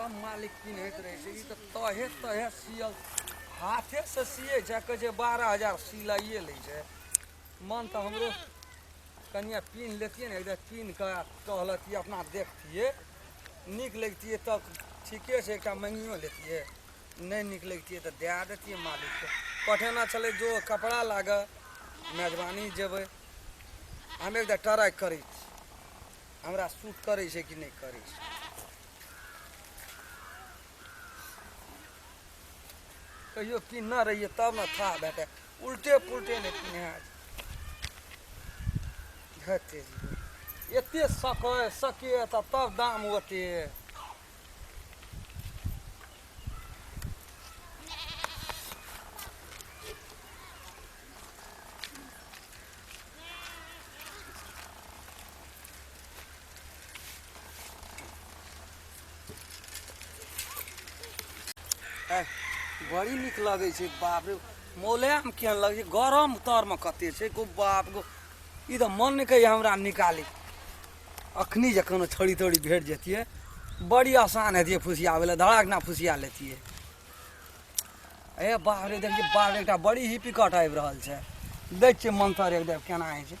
सब मालिक पिन्हैत रहै छै। ई तऽ तहे तहे सियल हाथेसँ सियै छै, कहै छै 12,000 सिलाइए लै छै। मन तऽ हमरो कनिए पिन्ह लेतियै ने, एकदम पिन्ह कऽ टहलतियै, अपना देखतियै, नीक लगितियै तब ठीके छै, एकटा मङ्गियो लेतियै। नहि नीक लगितियै तऽ दए दैतियै मालिकके। पठेना छलै जो कपड़ा लागऽ, मेजबानी जेबै। हम एकटा ट्राइ करै छी, हमरा सूट करै छै कि नहि करै छै। कहियो पिन्हने रहियै तब ने थाह भेटै, उल्टे पुल्टे नहि पिन्है। हेतै एते सकै सके तऽ तब दाम ओते। बड़ी नीक लगै छै। बाप रे, मोलायम केहन लगै छै, गरम तरमे कते छै गो। बाप गो, ई तऽ मन नहि कहैए हमरा निकाली। अखनी जे कोनो छड़ी तड़ी भेट जैतियै, बड़ी आसान हेतियै फुसियाबै लए, धड़ाक ना फुसिया लेतियै। ए बाप रे, देखिए बाप रे, एकटा बड़ी ही पिकट आबि रहल छै। दै छियै मंतर एक देव केना होइ छै।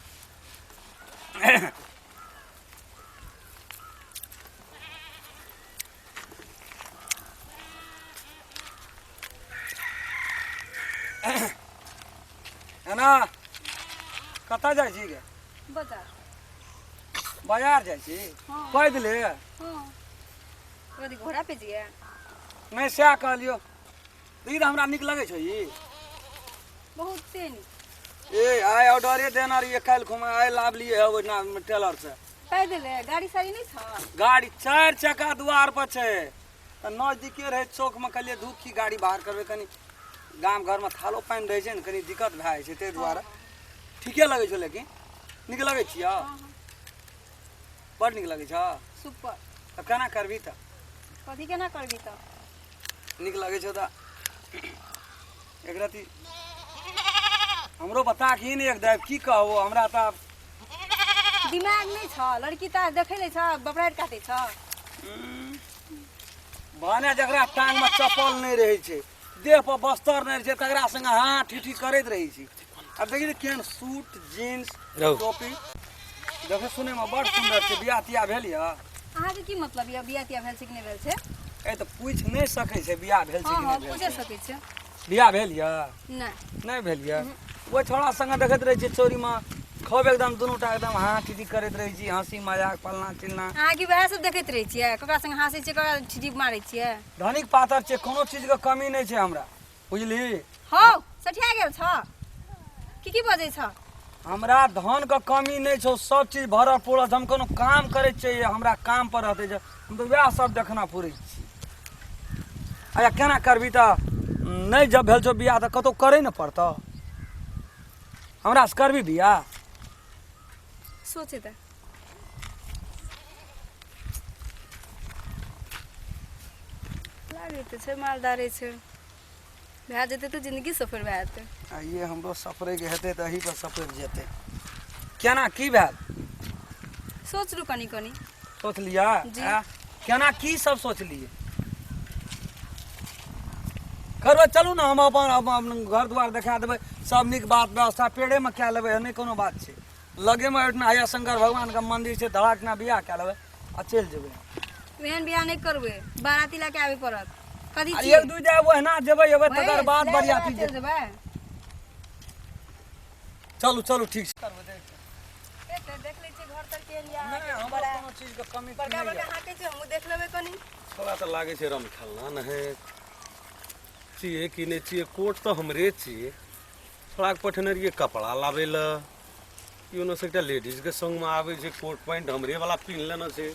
एना कतऽ जाइ छी गे? बाजार। बाजार जाइ छी? हाँ। पैदले? हाँ, कथी घोड़ा पे जिए? नहि, सएह कहलियौ। ई तऽ हमरा नीक लगै छौ ई। बहुते नीक। ए आइ ऑर्डरे देना रहियै काल्हि खुमा, आइ लाबलियै है ओहिना टेलर से। पैदले? गाड़ी साड़ी नहि छौ? गाड़ी चारि चक्का दुआर पर छै, तऽ नजदीके रहै चौकमे। कहलियै धूप की गाड़ी बाहर करबै, कनि गाम घरमे थालो पानि रहै छै ने, कनि दिक्कत भए जाइ छै, ताहि दुआरे। ठीके लगै छौ, लेकिन नीक लगै छियौ? हाँ। बड़ नीक लगै छौ। सुपर। तऽ केना करबही तऽ? कथी केना करबी तऽ? नीक लगै छौ तऽ एक रति हमरो बता की ने एक दाबि की कहबो हमरा तऽ आब। दिमाग नहि छ? लड़की तऽ देखै नहि छ, बपराइत काटै छ। भने जकरा टांगमे चप्पल नहि रहै छै, देह पर बस्तर नहि रहै छै, तकरा संगे हाँ ठीठी करैत रहै छी। आब देखी तऽ केहन सूट जीन्स रहू। टोपी देखै सुनैमे बड़ सुन्दर छै। बियाह तियाह भेल यऽ? अहाँके की मतलब यऽ, बियाह तियाह भेल छै कि नहि भेल छै? ए तऽ पूछि नहि सकै छै बियाह भेल छै हँ कि हँ नहि भेल पूछे छै? सकै छै। बियाह भेल यऽ? नहि। नहि भेल यऽ। ओहि छोड़ा संगे देखैत रहै छियै चोरीमे खूब, एकदम दुनू टा एकदम हाँ ठीठी करैत रहै छी, हँसी मजाक फलना चिलना। अहाँ की वएह सब देखैत रहै छियै, ककरा संगे हँसै छियै, ककरा ठिठी मारै छियै? धनिक पातर छै, कोनो चीजके कमी नहि छै हमरा, बुझली? हौ, सठिया गेल छ की? की बजै छ? हमरा धनके कमी नहि छौ, सब चीज भरल पूरल छै। हम कोनो काम करै छियै, हमरा काम पर रहतै जे हम तऽ वएह सब देखना पुरै छी। अच्छा, केना करबी तऽ? नहि जब भेल छौ बियाह तऽ कतहु करै ने पड़तौ। हमरा से करबी बियाह? सोचे तऽ लागै तऽ छै मालदारे छै, भए जेतै तऽ जिंदगी सफर भए जेतै। आइए हमरो सफरैके हेतै तऽ एही पर सफरि जेतै। केना की भेल? सोचलू कनि कनि। सोचलियै? जी। आँय? केना की सब सोचलियै? करबै, चलू ने, हम अपन अपन घर दुआर देखा देबै, सब नीक बात व्यवस्था पेड़ेमे कए लेबै, नहि कोनो बात छै। लगेमे ओहिठिना हया शंकर भगवानके मंदिर छै, धड़ाकना बियाह कए लेबै आ चलि जेबै। एहन बियाह नहि करबै, बाराती लए के आबे पड़त। कथी आ छियै? एक दू जाय ओहिना जेबै एबै, तकर बाद लए बरियाती चलि जेबै। जेबै। चलू चलू, ठीक छै। देख लै छियै घर तर केहन यऽ। नहि, हमरा कोनो चीजके कमी बड़का नहि बड़का यऽ। हाकै छै, हमहूँ देख लेबै कनि। छोड़ा तऽ लागै छै रम खेलना नहि छियै कि नहि छियै? कोट तऽ हमरे छियै। छोड़ाके पठेने रहियै कपड़ा लाबै लए, ई ओन्नसँ एकटा लेडीजके संगमे आबै छै, कोट पैंट हमरे वाला पिन्ह लेने छै।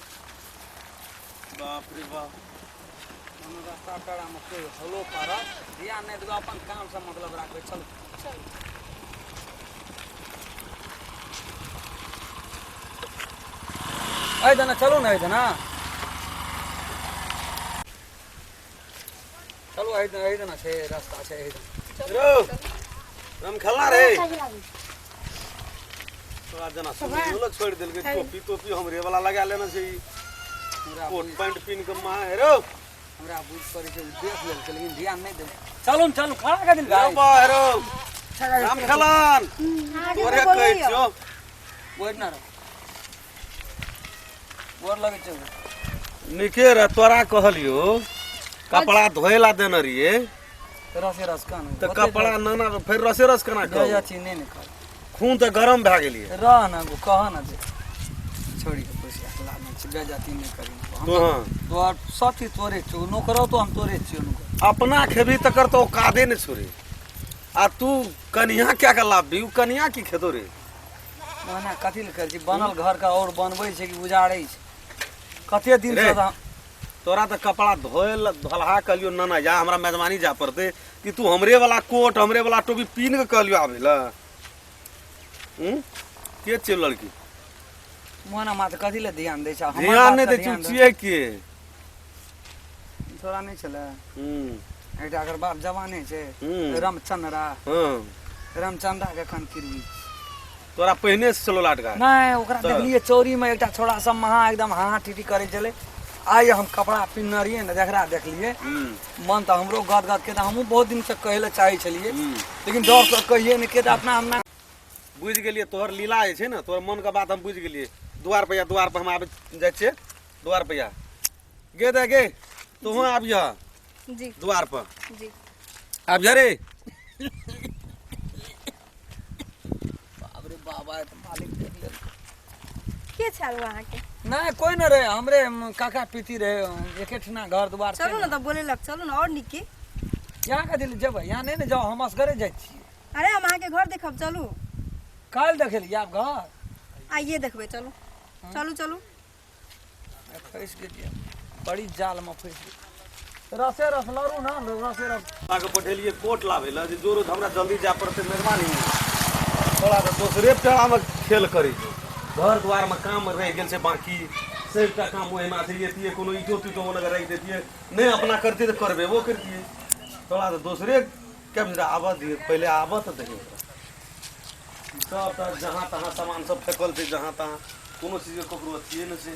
बाप रे बाप। कोनो रास्ता पेड़ामे कोइ हलो करत, ध्यान नहि देबै, अपन कामसँ मतलब राखबै। चलू चलू। एहि दना चलू ने, एहि दना चलू, एहि दना, एहि दना छै, रास्ता छै एहि दना। रो रम खेलना रे, तोरा जेना सुनियो लए छोड़ि देलकै, टोपी तोपी हमरे वाला लगा लेने छै ई। पूरा कोट पैंट पिन्ह के माँ हे रौ। हमरा बुझ पड़ै छै ओ देख लेलकै लेकिन ध्यान नहि देबै। चलू ने चलू, खड़ा कर दिल यौ बाहरो राम खेलन, तोरे कहै छियौ। बोल ना रहो, गोर लगै छै। निके रह, तोरा कहलियो कपड़ा धोए ला देने रहिए। रसे रस कान तऽ कपड़ा नाना फेर रसे रस केना कहू? अथी नहि ने कर। खून तऽ गरम भए गेलियै। रह ना गो, कह ना जे छोड़ी के पैसा लानै छै, बेइज्जती नहि करी हम। तो हाँ। तोहर सब चीज तोरे छौ, नौकरो तो हम तोरे छियौ नौकर। अपना खेबही तकर तऽ औकादे नहि छोड़े आ तू कनिया क्या के लाबही? उ कनिया की खेतो रे? ओना कथी लए करै छी? बनल घर के और बनबै छै कि उजाड़ै छै? कते दिन रे। से तऽ तोरा तऽ कपड़ा धोए ला धोलहा कहलियो नाना जा, हमरा मेजबानी जा पड़तै कि तू हमरे वाला कोट हमरे वाला टोपी पीन के कहलियो आबै ला। हूँ, के छियै लड़की? मोना मात कथी लए ध्यान दै छै? हमर ध्यान बात नहि पर दै छियै। ध्यान दे। छियै के? छोड़ा नहि छलै हूँ एकटा, एकर बाप जवाने छै। हूँ रामचंद्रा। हँ। रामचंद्रा के एखन किरबी। तोरा पहिने से छलो लाटका? नहि, ओकरा तऽ? देखलियै चौरी में एकटा छोड़ा सब महा एकदम हाँ टीटी करै छलै। आइ हम कपड़ा पिन्हने रहियै ने, जकरा देखलियै हूँ मन तऽ हमरो गद गद के, तऽ हमहूँ बहुत दिनसँ कहै लए चाहै छलियै हूँ लेकिन डरसँ कहियै नहि के तऽ अपना हम ना। बुझि गेलियै तोहर लीला जे छै ने, तोहर मनके बात हम बुझि गेलियै। दुआर पर या, दुआर पर हम आबि जाइ छियै। दुआर पर या गे, दे गे, तोहूँ आबिह। जी। दुआर पर। जी। आबिह रे। बाप रे बाबा, तऽ मालिक देख लेलकै। के छल अहाँके? नहि, कोइ नहि रहै, हमरे काका पीती रहै, एकेठिना घर दुआर छै। चलू ने तऽ बोलेलक, चलू ने और निकी। यहाँ कथी लए जेबै? यहाँ नहि ने जाउ, हम असगरे जाइ छियै। अरे, हम अहाँके घर देखब, चलू। काल्हि देखै लए आयब घर। आइए देखबै, चलू चलू चलू। फँसि गेलियै, बड़ी जालमे फँसि गेलियै। रसे रस लड़ू ने, रसे रस। के पठेलियै कोट लाबै लए जे जोरो हमरा जल्दी जाय पड़तै मेहरबानी। थोड़ा तऽ दोसरे पेड़ामे खेल करै छै। घर दुआरमे काम रहि गेल छै बाँकी, सबटा काम ओहिना छै। एतियै कोनो ईटो तीटो ओने राखि दैतियै, नहि अपना करतियै तऽ करबेबो करतियै। थोड़ा तऽ दोसरे के आबऽ दियै, पहिले आबऽ तऽ दही ओकरा। सबटा जहाँ तहाँ सामान सब फेकल छै, जहाँ तहाँ। कोनो चीजके ककरो अथिए नहि छै,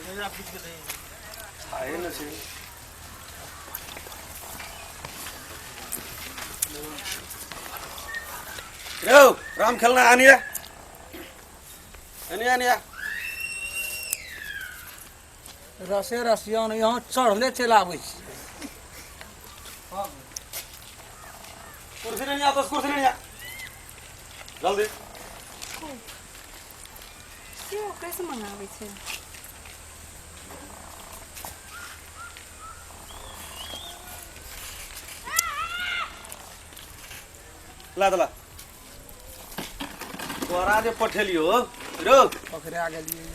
छाए नहि छै। यौ राम खेलना, आनिए आनिए आनिए। रसे रसियन यहाँ चढ़ले चलि आबै छी। कुर्सी नहीं आता, कुर्सी नहीं आ, जल्दी। के ओकरेसँ मंगाबै छै? ला दला, तोरा जे पठेलियो रो। पकड़ा गेलियै।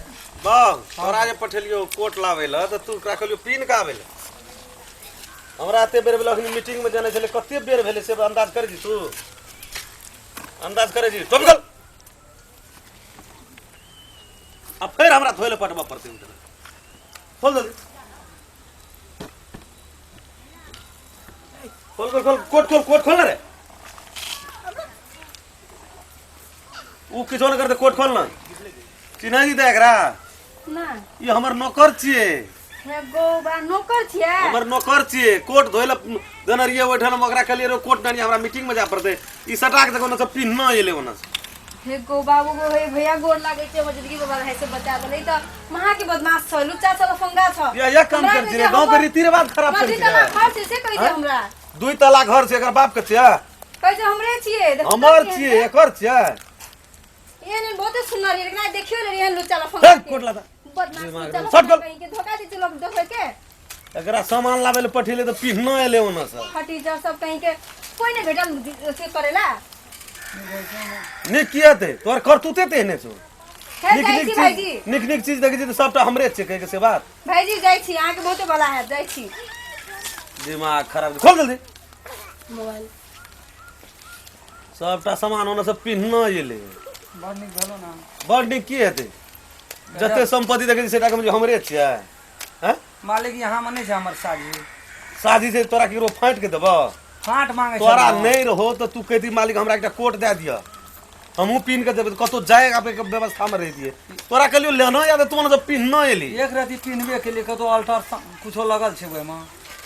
बाह, तोरा जे पठेलियो कोट लाबै लए तऽ तू ओकरा कहलियो पीन के आबै लए। हमरा एते बेर भेलै, अखनी मीटिंग में जाने छलै, कते बेर भेलै से अंदाज करै छी तू? अंदाज करै छी? टोपी खोल। आ फेर हमरा धोए लए पटबऽ पड़तै। उधर खोल, जल्दी खोल, खोल खोल, कोट खोल, कोट खोल ना रे। उ किछो नहि करतै, कोट खोल ना। चिन्है छी तऽ एकरा? ना। ई हमर नौकर छियै। हे गो बा, नौकर छियै? हमर नौकर छियै। कोट धोए लए देने रहियै ओहिठाम हम ओकरा कहलियै रे कोट नहि, हमरा मीटिंग में जाय पड़तै। ई सटा के देखो ने, सब पिन्हना एलै ओना से। हे गो बाबू गो, हे भैया, गोर लागै छै। हमर जिंदगी बर्बाद है से बचा देलै। तऽ महा के बदमाश छ, लुच्चा छ, लफंगा छ। या या काम हमरा कर कहै छी रे, छै गाँव के रीति रिवाज खराब हमर कर छी दुई तला रे। घर छै से कहै छै हमरा। दुई तला घर छै, एकर बाप के छियै? कहै छै हमरे छियै, देखू हमर तऽ छियै, एकर छियै। एहन एहन बहुते सुनर रहियै, लेकिन आइ देखियो ने एहन लुच्चा लफंगा हे के। कोट लादा। बदमाश दिमाग लुच्चा सट लफंगा गल। कहीं के धोखा दै छै लोक देखै के। एकरा सामान लाबै लए पठेलियै तऽ पिन्हना एलै ओना से। फटीचर सब कहीं के, कोई नहीं भेटल से करेला। नीक किया ते? तोहर करतूते तेहने छौ। हे नीक जाइ नीक छी चीज भाईजी। नीक नीक चीज देखै छी तऽ सबटा हमरे छियै कहै के से बात। भाईजी, जाइ छी, अहाँके बहुते भला हैत, जाइ छी। दिमाग खराब, खोल जल्दी। मोबाइल। सबटा सामान ओना से पिन्हना एलै। बड़ नीक भेलो ने। बड़ नीक की हेतै? जते संपत्ति देखै छी सेटा के हमरे छियै हैं? मालिक, यहाँ मे नहि छै हमर साजी। साजी से तोरा केकरो फाँटि के देबऽ? फाँट मांगे तोरा नहि रहो तऽ तू कहती मालिक हमरा एकटा कोट दए दिअ, हमहूँ पीन के देबै, तऽ कतहु जाय आबै के व्यवस्था मे रहितियै। तोरा कहलियौ लेना या तऽ तू ओना से पिन्हना एली। एक रति पिन्हबे के लिए कतौ अल्टर कुछो लगल छै ओहिमे?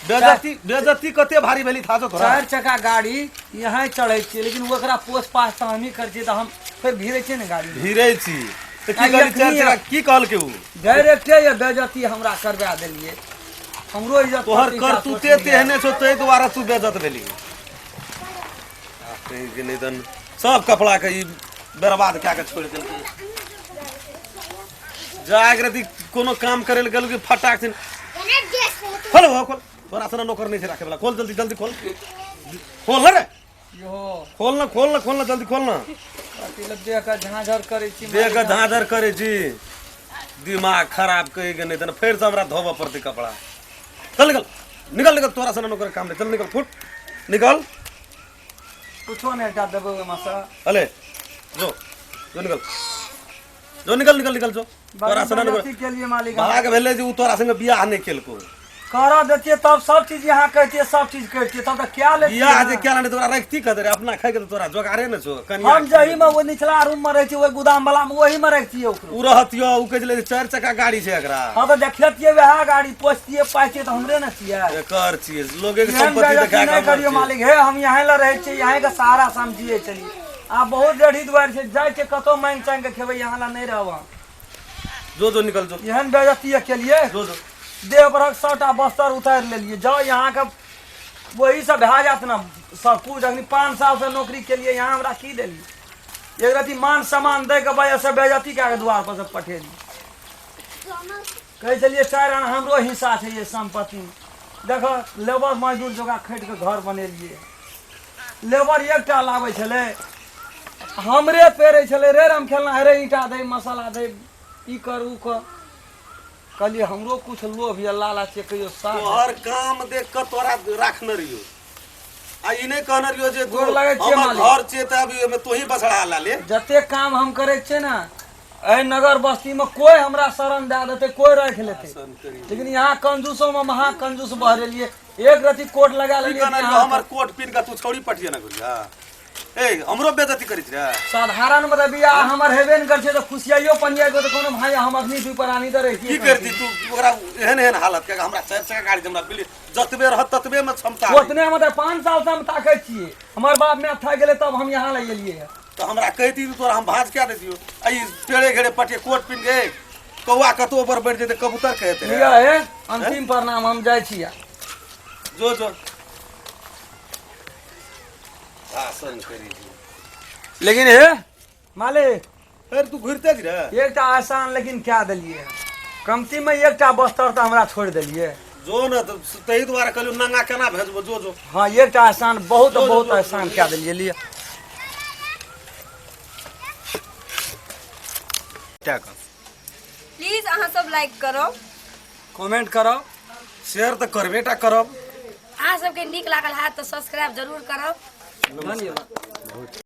बेजती बेजती कते भारी भेली था छौ तोरा। चारि चक्का गाड़ी यहाँ चढ़ै छियै, लेकिन ओकरा पोस पास तऽ हमही करै छियै, तऽ हम फेर भिड़ै छियै ने गाड़ी। भिड़ै छी तऽ की आ कहली? एखनी चारि चक्का की कहलकै उ? डायरेक्टे ये बेजती हमरा करवा देलियै, हमरो इज्जत तोहर प्रतिष्ठा करतूते सोचने तेहने छौ, ताहि दुआरे तू बेजत भेली। आ कहीं के नहि तन सब कपड़ा के ई बर्बाद कए के छोड़ि देलकै। जाग रति कोनो काम करे लए गेलौ कि फटाक से खोल हो, खोल। तोरा सन नौकर नहीं छै राखे वाला। खोल जल्दी, जल्दी खोल, खोल ना रे। यो खोल ना, खोल ना, खोल ना, जल्दी खोल ना। अथी लग देह के झाँझर करै छी। देह के झाँझर करै छी, दिमाग खराब कहि के नहि तन फेर से हमरा धोबऽ पड़तै कपड़ा। चल निकल, निकल, निकल। तोरा सन नौकर काम नहीं। चल निकल, फुट निकल। कुछो नहि एकटा देबै ओहिमे से। अले जो, जो निकल, जो निकल, निकल, निकल जो। तोरा सन नौकर बेइज्जती के लिए मालिक भाग भेलै जे उ तोरा संगे बियाह नहि केलको। कर देतियै तब सब चीज यहाँ कहतियै, सब चीज करतियै तब तऽ क्या लेतियै? बियाह जे केला नहि तोरा रखती कतऽ रे? अपना खाइके तऽ तोरा जोगारे ने छौ कनिया। हम जही में वो निचला रूम में रहै छियै, ओहि गोदाम वाला में, ओही में रखतियै ओकरो। उ रहतियो, उ कहै छलै जे चारि चक्का गाड़ी छै एकरा। हाँ तऽ देखतियै वएह गाड़ी, पोसतियै पाइतियै तऽ हमरे ने छियै। एकर छियै लोगे के एहन संपत्ति बेइज्जती देखा नहि कऽ करियौ मालिक। हे हम यहाँ लए रहै छियै, यहाँ के सहारा से हम जियै छलियै। आब बहुत रेढ़ी दुआरि छै, जाइ छै कतौ मांगि चांगि के खेबै, यहाँ लए नहि रहब हम। जो, जो निकल जो। एहन बेइज्जती केलियै। जो, जो। देह परक सबटा बस्तर उतारि लेलियै। जाउ यहाँके वही सब भए जायत ने सब कुछ। अखनी 5 साल से नौकरी केलियै, यहाँ हमरा की देलियै? एक रति मान सम्मान दै के वजह से बेइज्जती कए के दुआर पर से पठेलियै। कहै छलियै 4 आना हमरो हिस्सा छै ये सम्पत्ति। देखो लेबर मजदूर जोका खटि के घर बनेलियै। लेबर एकटा लाबै छलै, हमरे पेरै छलै रे राम खेलना, हे रे ईंटा दे, मसाला दे, ई कर ऊ कर। कहलियै हमरो कुछ लोभ या लालच छै कहियो साथ। तोहर काम देख कऽ तोरा राखने रहियो आ ई नहि कहने रहियो जे गोर लागै छियै हमर मालिक। घर छियै तऽ अभी ओहिमे तोही बछड़ा ला ले। जते काम हम करै छियै ने एहि नगर बस्ती में, कोई हमरा शरण दए देतै, कोई राखि लेतै, लेकिन यहाँ कंजूसो में महा कंजूस बहरेलियै। एक रति कोट लगा की लेलियै कहने रहियो? यहाँ हमर कोट पिन कऽ तू छौड़ी पटिये ने घुरिया। ए हमरो बेइज्जती करै छी रे। साधारण मतलब बियाह हमर हेबे ने करै छै तऽ खुशियाइयो पनियाइयो तऽ कोनो भाई हम अखनी दुई प्राणी तऽ रहितियै। की करती तू ओकरा एहन एहन हालत के? हमरा चारि चक्का गाड़ी हमरा बिल जतबे रहत ततबे में क्षमता रहै। ओतने मतलब 5 साल से हम ताकै छियै। हमर बाप माय थाकि गेलै तब हम यहाँ लए एलियै हँ। तऽ हमरा कहिती तऽ तोरा हम भाँज कए दैतियौ। आ ई पेड़े घेरे पटिये कोट पिन के कौआ कतौ ऊपर बैठ जेतै, कबूतर कहते। लिअ हे अंतिम प्रणाम, हम जाइ छियै। जो, जो। भाषण करी। लेकिन हे मालिक, फेर तू घुरिते छी रे। एकटा आसान लेकिन कए देलियै, कमती में एकटा बस्तर तऽ हमरा छोड़ि देलियै। जो ने तऽ ताहि दुआरे कहलियौ नंगा केना भेजबो। जो, जो। हाँ एकटा आसान बहुत जो, जो, बहुत जो। आसान कए देलियै, लिअ। प्लीज अहाँ सब लाइक करब, कमेंट करब, शेयर तऽ करबे टा करब। अहाँ सबके नीक लागल हैत तऽ सब्सक्राइब जरूर करब। धन्यवाद।